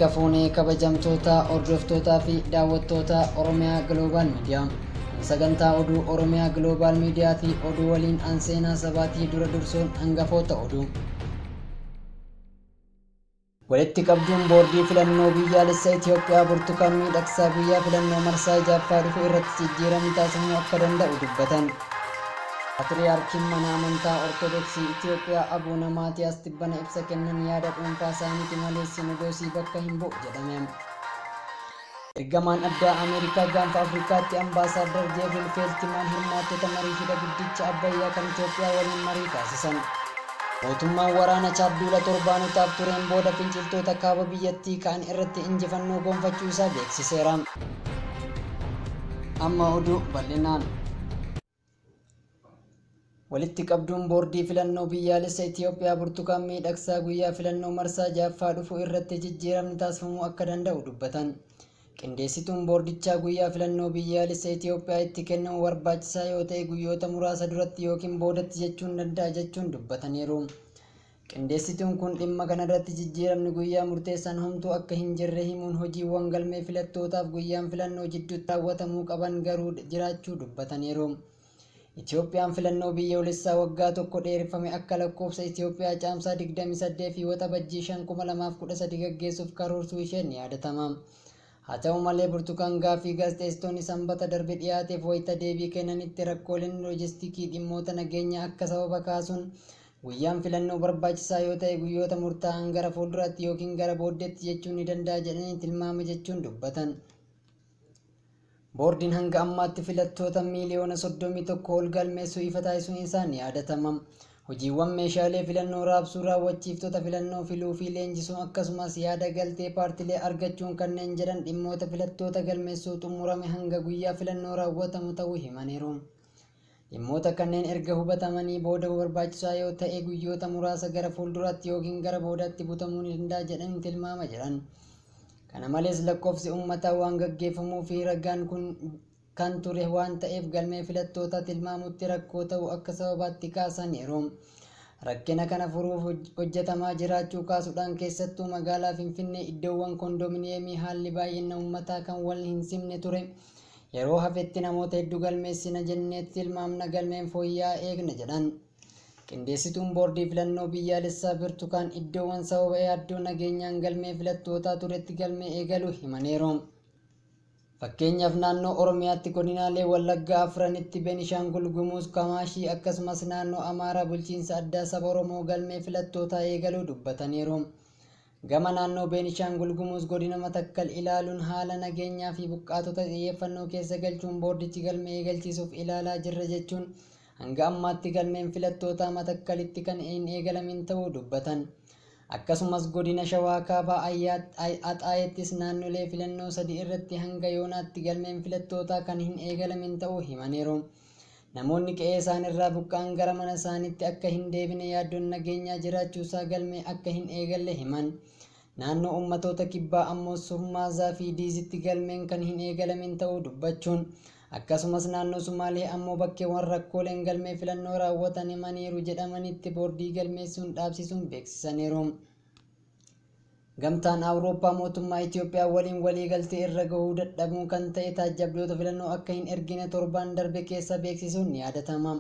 Harka fuunee kabajamtoota hordoftootaa fi daawwattoota Oromiyaa Global Media. Kun sagantaa oduu Oromiyaa Global Miidiyaati. Oduu waliin an seenaa sabaatii dura dursuun hangafoota oduu. Walitti qabduun boordii filannoo biyyaalessa Itoophiyaa Burtukaan Miidhagsaa guyyaa filannoo marsaa ja'affaa dhufu irratti jijjiiramni taasifamuu akka danda'u dubbatan. Paatiriyaarkiin mana amantaa Ortodoksii Itoophiyaa Abuuna Maatiyaas tibbana ibsa kennan yaada dhuunfaa isaaniiti malee sinodoosii bakka hin bu'u jedhame. Ergamaan addaa Ameerikaa gaanfa Afrikaatti Ambaasaaddar Jeefrii Feeltimaan hirmaattota marii hidha guddicha Abbayyaa kan Itoophiyaa waliin marii taasisan. Mootummaan waraana Chaad duula torbaanotaaf tureen booda finciltoota kaaba biyyattii ka'an irratti injifannoo gonfachuu isaa beeksiseera. Amma oduu bal'inaan. Walitti qabduun boordii filannoo biyyaalessa Itoophiyaa Burtukaan Miidhagsaa guyyaa filannoo marsaa ja'affaa dhufu irratti jijjiiramni taasifamuu akka danda'u dubbatan. Qindeessituun boordichaa guyyaa filannoo biyyaalessa Itoophiyaa itti kennamu barbaachisaa yoo ta'e guyyoota muraasa duratti yookiin boodatti jechuun danda'a jechuun dubbataniiru. Qindeessituun kun dhimma kanarratti jijjiiramni guyyaa murteessaan homtuu akka hin jirre himuun hojiiwwan galmee filattootaaf guyyaan filannoo jidduutti raawwatamuu qaban garuu jiraachuu dubbataniiru. Itoophiyaan filannoo biyyoolessaa waggaa tokko dheereffame akka lakkoofsa Itoophiyaa caamsaa 28 fi waxabajjii 5 2013 gaggeessuuf karoorsuu isheen ni yaadatama. Haa ta'u malee Burtukaan gaaffii gaazexeessitoonni sanbata darbe dhiyaateef wayita deebii kennanitti rakkooleen loojistikii dhimmoota nageenyaa akka sababa kaasuun guyyaan filannoo barbaachisaa yoo ta'e guyyoota murtaa'an gara fuulduraatti yookiin gara booddeetti jechuun ni danda'a jedhanii tilmaama jechuun dubbatan. Boordiin hanga ammaatti filattoota miiliyoona 31 ol galmeessuu ifa taasisuun isaa ni yaadatama. Hojiiwwan meeshaalee filannoo raabsuu, raawwachiiftota filannoo filuu fi leenjisuu akkasumas yaada galtee paartilee argachuun kanneen jedhan dhimmoota filattoota galmeessuu xumurame hanga guyyaa filannoo raawwatamu ta'uu himaniiru. Dhimmoota kanneen erga hubatamanii booda barbaachisaa yoo ta'e guyyoota muraasa gara fuulduraatti yookiin gara boodaatti butamuu ni danda'a jedhanii tilmaama jedhan. Kana malees lakkoofsi uummataa waan gaggeeffamuu fi ragaan kun kan ture waan ta'eef galmee filattoota tilmaamutti rakkoo ta'uu akka sababaatti kaasaniiru. Rakkina kana furuuf hojjetamaa jiraachuu kaasuudhaan keessattuu magaalaa Finfinnee iddoowwan kondominiyeemii haalli baay'ina uummataa kan wal hin simne ture. Yeroo hafetti namoota hedduu galmeessina jenneetti tilmaamna galmeen fooyya'aa eegna jedhan. Qindeessituun boordii filannoo biyyaalessaa Birtukaan iddoowwan sababa yaaddoo nageenyaan galmee filattootaa turetti galmee eegaluu himaniiru. Fakkeenyaaf naannoo Oromiyaatti godinaalee Wallaggaa afranitti Beenishaangul Gumuz, Kamaashii akkasumas naannoo Amaaraa bulchiinsa addaa saba Oromoo galmee filattootaa eegaluu dubbataniiru. Gama naannoo Beenishaangul Gumuz godina Matakkal ilaaluun haala nageenyaa fi buqqaatota xiyyeeffannoo keessa galchuun boordichi galmee eegalchiisuuf ilaalaa jirra jechuun hanga ammaatti galmeen filattootaa Matakkalitti kan hin eegalamin ta'uu dubbatan. Akkasumas godina Shawaa Kaabaa Axaayettis naannolee filannoo sadii irratti hanga yoonaatti galmeen filattootaa kan hin eegalamin ta'uu himaniiru. Namoonni qe'ee isaanirraa buqqa'an gara mana isaaniitti akka hin deebine yaaddoon nageenyaa jiraachuusaa galmee akka hin eegalle himan. Naannoo uummattoota kibbaa ammoo Surmaazaa fi Diizitti galmeen kan hin eegalamin ta'uu dubbachuun akkasumas naannoo Sumaalee ammoo bakkeewwan rakkooleen galmee filannoo raawwatan himaniiru jedhamanitti boordii galmeessuun dhaabsisuun beeksisaniiru. Gamtaan Awurooppaa mootummaa Itoophiyaa waliin waliigaltee irra gahuu dadhabuun kan ta'e taajjabdoota filannoo akka hin ergine torbaan darbe keessa beeksisuun ni yaadatama.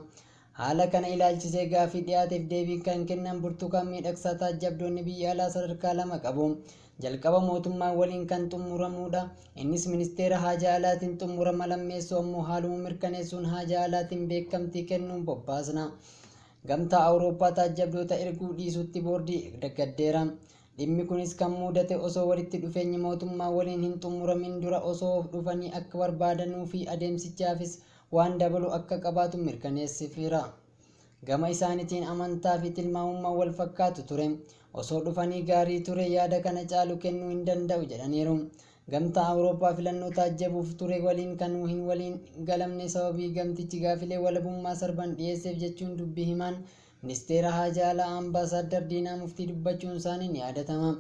Haala kana ilaalchisee gaaffii dhiyaateef deebii kan kennan Burtukaan Miidhagsaa taajjabdoonni biyya alaa sadarkaa lama qabu. Jalqaba mootummaa waliin kan xumuramudha. Innis ministeera haajaa alaatiin xumurama, lammeessuu ammoo haaluma mirkaneessuun haajaa alaatiin beekamtii kennuun bobbaasna. Gamtaa Awurooppaa taajjabdoota erguu dhiisutti boordii gaddeera. Dhimmi kunis kan mudate osoo walitti dhufeenyi mootummaa waliin hin xumuramin dura osoo dhufanii akka barbaadanuu fi adeemsichaafis waan dabalu akka qabaatu mirkaneessifiira. Gama isaaniitiin amantaa fi tilmaamummaa wal fakkaatu ture. Osoo dhufanii gaarii ture yaada kana caalu kennuu hin danda'u jedhaniiru. Gamtaa Awurooppaa filannoo taajjabuuf ture waliin kan hin waliin galamne sababii gamtichi gaafilee walabummaa sarban dhiyeesseef jechuun dubbii himaan ministeera haajaa alaa Ambaasaaddar Diinaa Muftii dubbachuun isaanii ni yaadatama.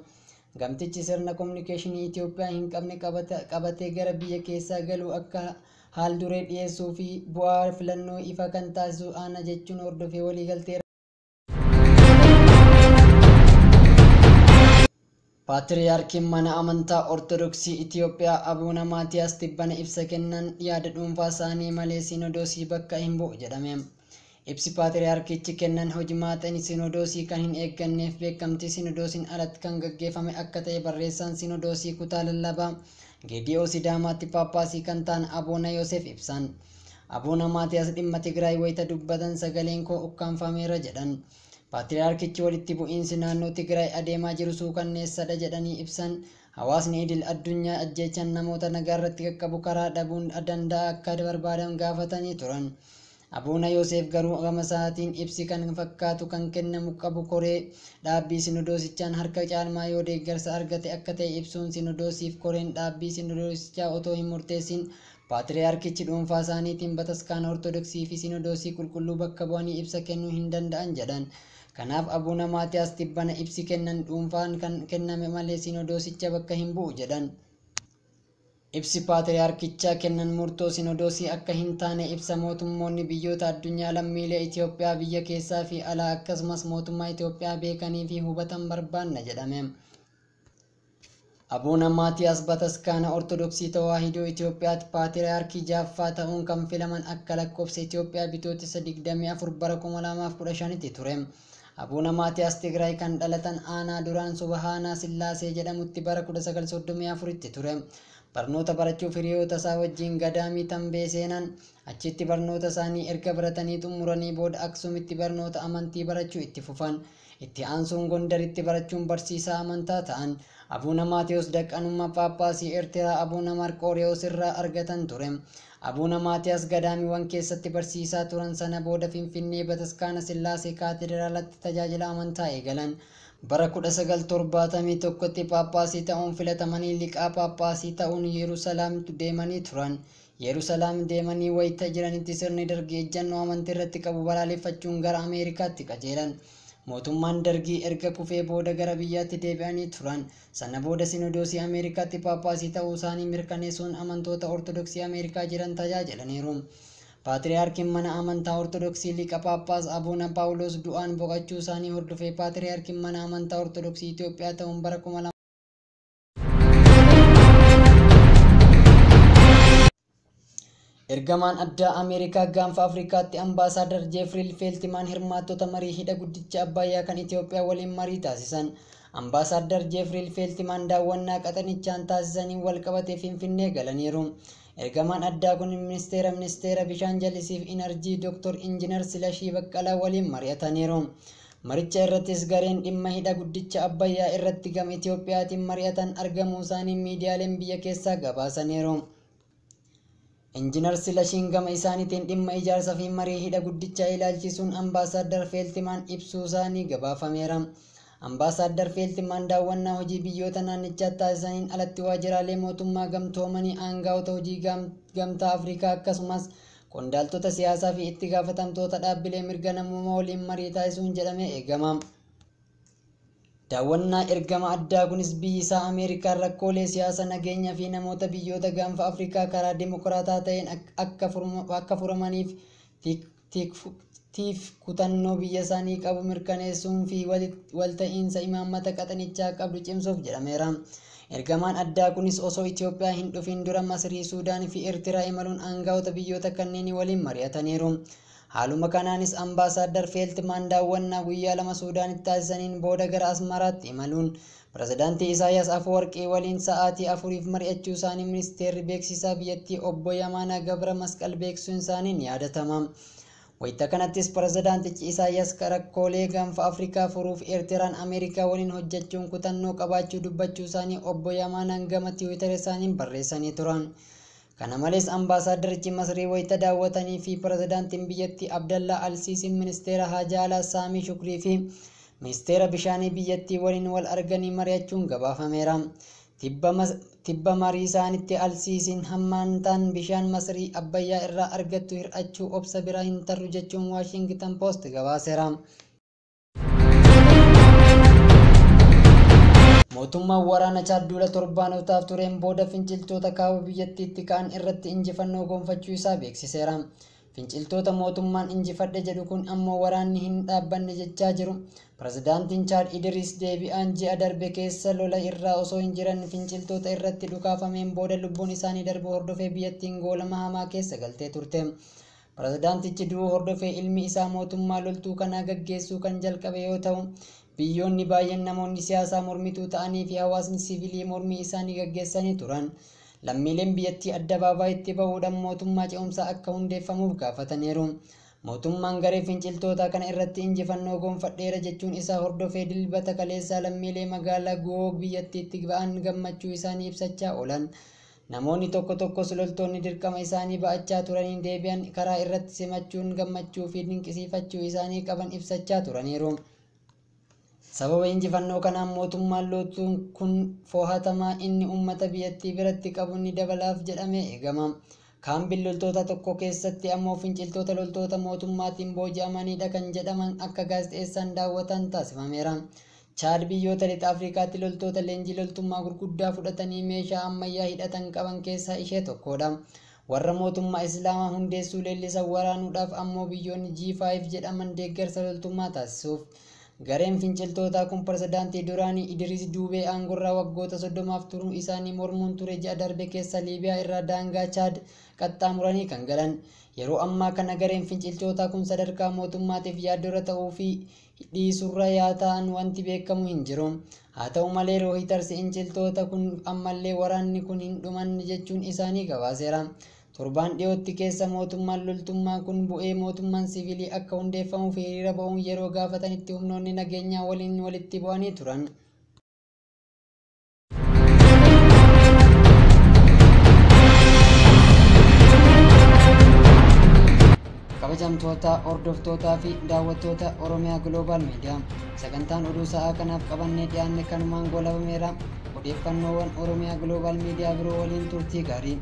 Gamtichi sirna kominikeeshinii Itoophiyaa hin qabne qabatee gara biyya keessaa galuu akka haal duree dhiyeessuu fi bu'aa filannoo ifa kan taasisu aana jechuun hordofee waliigaltee. Paatiriyaarkiin mana amantaa Ortodoksii Itiyoophiyaa Abuuna Maatiyaas tibbana ibsa kennan yaada dhuunfaa isaanii malee Sinodoosii bakka hin bu'u jedhame. Ibsi Paatiriyaarkichi kennan hojimaata Sinodoosii kan hin eegganneef beekamtii Sinodoosiin alatti kan gaggeeffame akka ta'e barreessaan Sinodoosii kutaa lallabaa Geedi'oo Sidaamaatti Paappaasii kan ta'an Abuuna Yoosef ibsan. Abuuna Maatiyaas dhimma Tigraay wayita dubbatan sagaleen koo ukkaanfameera jedhan. Paatiriyaarkichi walitti bu'iinsi naannoo Tigraay adeemaa jiru suukanneessadha jedhanii ibsan. Hawaasni idil addunyaa ajjeechaan namoota nagaa irratti qaqqabu karaa dhabuun danda'a akka barbaadan gaafatanii turan. Abuuna Yoosef garuu gama isaatiin ibsi kan fakkaatu kan kennamu qabu koree dhaabbii Sinodoosichaan harka caalmaa yoo deeggarsa argate akka ta'e ibsuun Sinodoosiif koreen dhaabbii Sinodoosichaa otoo hin murteessin Paatiriyaarkichi dhuunfaa isaaniitiin bataskaana Ortodoksii fi Sinodoosii qulqulluu bakka bu'anii ibsa kennuu hin danda'an jedhan. Kanaaf Abuuna Maatiyaas tibbana ibsi kennan dhuunfaan kan kenname malee Sinodoosicha bakka hin bu'u jedhan. Ibsi Paatiriyaarkichaa kennan murtoo Sinodoosii akka hin taane ibsa mootummoonni biyyoota addunyaa lammiilee Itiyoophiyaa biyya keessaa fi alaa akkasumas mootummaa Itiyoophiyaa beekanii fi hubatan barbaanna jedhame. Abuuna Maatiyaas bataskaana Ortodoksii Tawaahidoo Itiyoophiyaatti Paatiriyaarkii jaaffaa ta'uun kan filaman akka lakkoofsa Itiyoophiyaa bitootessa 24 bara 2015tti ture. Abuuna Maatiyaas Tigraay kan dhalatan aanaa duraan Subahaanaa Sillaasee jedhamutti bara 1934tti ture. Barnoota barachuuf hiriyoota isaa wajjin gadaamii Tambee seenan. Achitti barnoota isaanii erga baratanii xumuranii booda Aksuumitti barnoota amantii barachuu itti fufan. Itti aansuun Gondaritti barachuun barsiisaa amantaa ta'an. Abuuna Maatiyoos daqqanummaa Paappaasii Eertiraa Abuuna Marqooriyoos irraa argatan ture. Abuuna Maatiyaas gadaamiiwwan keessatti barsiisaa turan sana booda Finfinnee Bataskaana Sillaasee Kaatedraalatti tajaajila amantaa eegalan. Bara 1971tti Paappaasii ta'uun filatamanii liqaa Paappaasii ta'uun Yerusalaam deemanii turan. Yerusalaam deemanii wayita jiranitti sirni dargii ejjennoo amantii irratti qabu balaaleffachuun gara Ameerikaatti qajeelan. Mootummaan dargii erga kufee booda gara biyyaatti deebi'anii turan. Sana booda Sinodoosii Ameerikaatti Paappaasii ta'uu isaanii mirkaneessuun amantoota Ortodoksii Ameerikaa jiran tajaajilaniiru. Paatiriyaarkiin mana amantaa Ortodoksii liqa Paappaas Abuuna Paawuloos du'aan boqochuu isaanii hordofee Paatiriyaarkiin mana amantaa Ortodoksii Itiyoophiyaa ta'uun bara 2000 Ergamaan addaa Ameerikaa gaanfa Afrikaatti Ambaasaadar Jeefrii Feeltimaan hirmaattota marii hidha guddicha Abbayyaa kan Itiyoophiyaa waliin marii taasisan. Ambaasaadar Jeefrii Feeltimaan daawwannaa qaxanichaan taasisaniin wal qabatee Finfinnee galaniiru. Ergamaan addaa kun ministeera bishaan jallisiif Inerjii Dr. Injinar Silashii Baqqalaa waliin mari'ataniiru. Maricha irrattis gareen dhimma hidha guddicha Abbayyaa irratti gama Itiyoophiyaatiin mari'atan argamuu isaanii miidiyaaleen biyya keessaa gabaasaniiru. Injinar Silashiin gama isaaniitiin dhimma ijaarsa fi marii hidha guddichaa ilaalchisuun Ambaasaadar Feeltimaan ibsuu isaanii gabaafameera. Ambaasaadar Feeltimaan daawwannaa hojii biyyoota naannichaatti taasisaniin alatti waajjiraalee mootummaa gamtoomanii aangaa'ota hojii gamtaa Afrikaa akkasumas qondaaltota siyaasaa fi itti gaafatamtoota dhaabbilee mirga namummaa waliin marii taasisuun jedhamee eegama. Daawwannaa ergama addaa kunis biyyi isaa Ameerikaan rakkoolee siyaasa nageenyaa fi namoota biyyoota gaanfa Afrikaa karaa dimokiraataa ta'een akka furamaniif tiif kutannoo biyya isaanii qabu mirkaneessuun fi walta'iinsa imaammata qaxanichaa qabdu cimsuuf jedhameera. Ergamaan addaa kunis osoo Itiyoophiyaa hin dhufin dura Masrii, Suudaan fi Eertiraa imaluun aangaa'ota biyyoota kanneenii waliin mari'ataniiru. Haaluma kanaanis Ambaasaadar Feeltimaan daawwannaa guyyaa lama Suudaanitti taasisaniin booda gara Asmaraatti imaluun Pirezidaantii Isaayyaas Afwerqii waliin sa'aatii 4 mari'achuu isaanii ministeerri beeksisaa biyyattii obbo Yamaanaa Gabra Masqal beeksisuun isaanii ni yaadatama. Wayita kanattis Pirezidaantichi Isaayyaas rakkoolee gaanfa Afrikaa furuuf Eertiraan Ameerikaa waliin hojjechuun kutannoo qabaachuu dubbachuu isaanii obbo Yamaanaan gama Tiwiitara isaaniin barreessanii turan. Kana malees Ambaasaadarichi Masrii wayita daawwatanii fi Pirezidaantiin biyyattii Abdallaa Alsiisiin ministeera Haajaa Alaa Saamii Shukrii fi ministeera bishaanii biyyattii waliin wal arganii mari'achuun gabaafameera. Tibba marii isaanitti Alsiisiin hammaantaan bishaan Masrii Abbayyaa irraa argattu hir'achuu obsa biraa hin tarru jechuun Waashingitan Poost gabaaseera. Mootummaan waraana Chaad duula torbaanotaaf tureen booda finciltoota kaaba biyyattiitti ka'an irratti injifannoo gonfachuu isaa beeksiseera. Finciltoota mootummaan injifadhe jedhu kun ammoo waraanni hin dhaabbanne jechaa jiru. Pirezidaantiin Chaad Idris Deebi'aan ji'a darbe keessa lola irraa osoo hin jiran finciltoota irratti dhukaafameen booda lubbuun isaanii darbuu hordofee biyyattiin goolama hamaa keessa galtee turte. Pirezidaantichi du'uu hordofee ilmi isaa mootummaa loltuu kanaa gaggeessuu kan jalqabe yoo ta'u, biyyoonni baay'een namoonni siyaasaa mormituu ta'anii fi hawaasni siivilii mormii isaanii gaggeessanii turan. Lammiileen biyyattii addabaabayitti bahuudhaan mootummaa ce'umsaa akka hundeeffamuuf gaafataniiru. Mootummaan garee finciltootaa kana irratti injifannoo gonfadheera jechuun isaa hordofee Dilbata kaleessaa lammiilee magaalaa Guwoog biyyattiitti ba'an gammachuu isaanii ibsachaa oolan. Namoonni tokko tokkos loltoonni dirqama isaanii ba'achaa turaniin deebi'an karaa irratti simachuun gammachuu fi dinqisiifachuu isaanii qaban ibsachaa turaniiru. Sababa injifannoo kanaan mootummaan loltuun kun fo'atamaa inni uummata biyyattii biratti qabu ni dabalaaf jedhamee eegama. Kaambiin loltoota tokko keessatti ammoo finciltoota loltoota mootummaatiin booji'amanidha kan jedhaman akka gaazexeessaan daawwatan taasifameera. Chaad biyyoota lixa Afrikaatti loltoota leenjii loltummaa gurguddaa fudhatanii meeshaa ammayyaa hidhatan qaban keessaa ishee tokkodha. Warra mootummaa Islaamaa hundeessuu leellisan waraanuudhaaf ammoo biyyoonni G5 jedhaman deeggarsa loltummaa taasisuuf. Gareen finciltootaa kun pirezidaantii duraanii Idris Duubee aangorraa waggoota 30f turuu isaanii mormuun ture ji'a darbe keessa Liibiyaa irraa daangaa Chaad qaxxaamuranii kan galan. Yeroo ammaa kana gareen finciltootaa kun sadarkaa mootummaatiif yaaddoo ta'uu fi dhiisurra yaa ta'an wanti beekamu hin jiru. Haa ta'u malee Rooyiters finciltoota kun ammallee waraanni kun hin dhumanne jechuun isaanii gabaaseera. Torbaan dhiyootti keessa mootummaan loltummaa kun bu'ee mootummaan siivilii akka hundeeffamuuf hiriira ba'uun yeroo gaafatanitti humnoonni nageenyaa waliin walitti bu'anii turan. Kabajamtoota hordoftootaa fi daawwattoota Oromiyaa Global Media, sagantaan oduu sa'aa kanaaf qabannee dhiyaanne kanumaan goolabameera. Odeeffannoowwan Oromiyaa Global Media biroo waliin turtii gaarii.